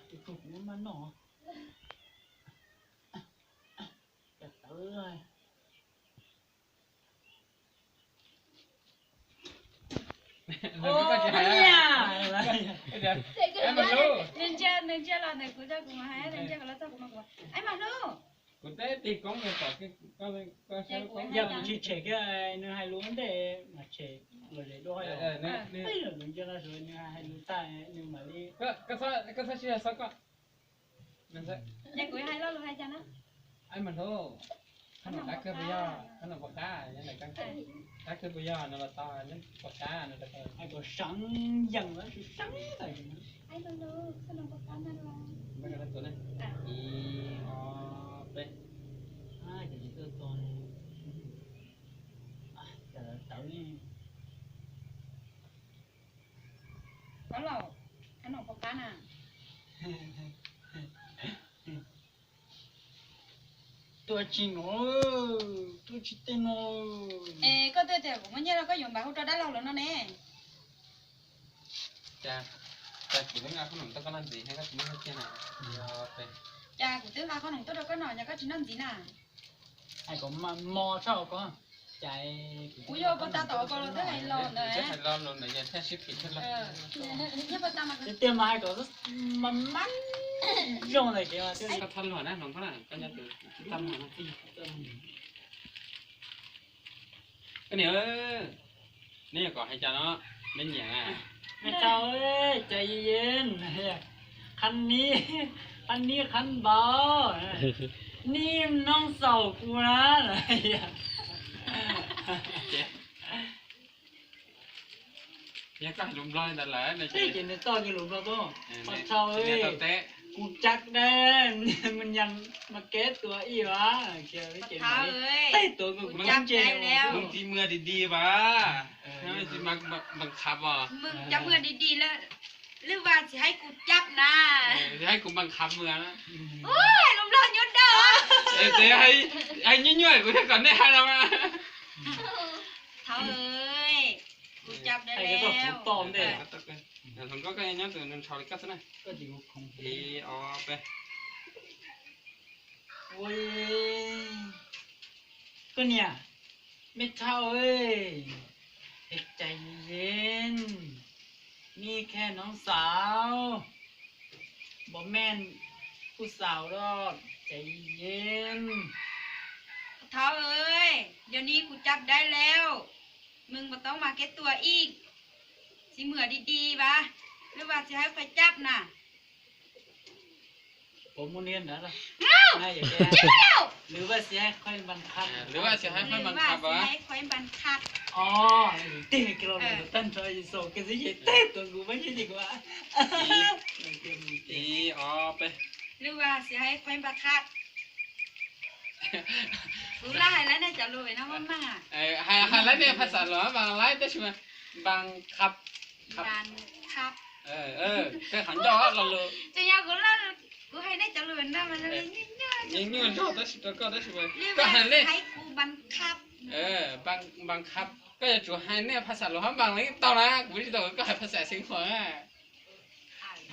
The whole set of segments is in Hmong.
Tus kuv maj noj. Cov tawv. Nws ntsia, nws ntsia los ntawm kuv, kuv hais nws ntsia los txog kuv mas kuv, Aib Mas Hlub, kuv teb tig koob kom koj saib. Yog kuv tsis tshem kiag nws hais lus ntej mas tshem los zem dua. Nws ntsia los nws hais lus tag nws mam li. Koj txhob sib zog, koj Ces kuv hais lo lus hais cas na? Aib Mas Hlub, qhov no dab kawg puas yog, qhov no puas qab, dab kawg puas yog no los tau, puas qab no. Hais kom seev yees, seev tas. Aib Mas Hlub, qhov no puas qab na? Ib, ob, peb. Cov tsis tuaj tos, cov tawv li. Ob laus, qhov no puas qab na? Tuaj tsis no, tuaj tsis tej no. Es koj twb tias kuv muaj nyiaj los koj yuav npam hu rau dab laug lawm no ne. Cas, cas kuv twb nqa qhob noom tuaj koj noj ntxiv thiab koj tsis muaj nyiaj na. Cas kuv twb nqa qhob noom tuaj rau koj no cas koj tsis noj ntxiv na. Hais kom mos tshaj ko, cas kuv yog puas tas tom ko los twb hais los ntawd. Hais los los ntawd yog thiaj sib phim thiab los. Tiag tiag mas hais kom mas mas zoo ntawm kev mas thiaj li. Koj thab luag na, hluas nkauj na, koj nyob tus thab luag na. Koj niam, neb yog kom hais cas no, neb nyiam na? Tau, cas yeej yeej, qhab nib, qhab nib qhab npaum, nib noob xaus kuv na. Yog koj hais lus Nplog li ntawd lawm no ces nws txoj nws lus Nplog tuaj. Pov tshau, kuv cab dab, mus nyas mas kev tua ib vas, ces tej tuav kuv cab dab lawm. Mus txiv muag di di vas, txiv mas npam qhab os. Mus cab muag di di lawm, lwm vas tsis haib kuv cab na. Tsis haib kuv npam qhab muag na. Lus Nplog nyuaj dab. Ces hais nyuaj nyuaj kuv thiaj kom nej hais no mas. Thov, kuv cab dab lawm. Hluas nkauj koj nyob tus ntshaus li koj xwb na. Ib, ob, peb. Koj niam, mej thauj, es cas yeej, nib khe noob xaus, npam mej kuj xaus los cas yeej. Thov, yog nib kuv cab dab lawm, mus npam toob mas kev tua ib, txiv muag di di vas, lwm vas tsis haib kuv cab na. Puas muaj niag ntawd? Lwm vas tsis haib kuv npam qhab, lwm vas tsis haib kuv npam qhab. Os, tej kiag los tag nrho xaus kiag xwb ces tej tuav kuv mas ces kuv. Ib, ob, peb. Lwm vas tsis haib kuv npam qhab. Kuv laj hais lawv nej cov lus no maj maj. Hais lawv nej phas xas Luam Npas lawm tab sis mas npam qhab. Npam qhab. Koj qhov ncauj lo lus. Tsis yog kuv, kuv hais nej cov lus no mas yeej nyuaj zog tab sis rau koj tab sis koj hais nej. Npam qhab, koj yuav tsum hais nej phas xas Luam Npas li tau na, kuv tsis tau koj hais phas xas xeev Khuam na.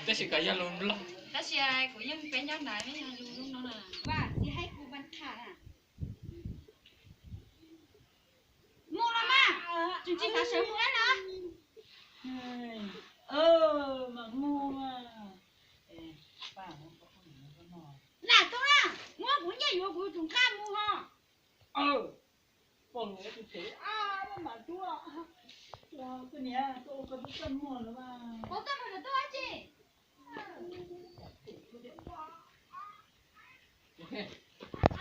Tab sis kom yog lus Nplog. Tab sis kuv yeej peb nyob ntawd, lus Nplog na. Vas tsis haib kuv npam qhab na. Mus los mas, tsis tsis xav sawv mus ib los. Mas mus. Lam tau na, muab kuv nyiaj yuav kuv tus nqaj mus ho. Pom lus tus phem a, mam tuaj. Koj niam, koj ua koj tus txaj muag no mas. Koj txaj muag tuaj dab tsi?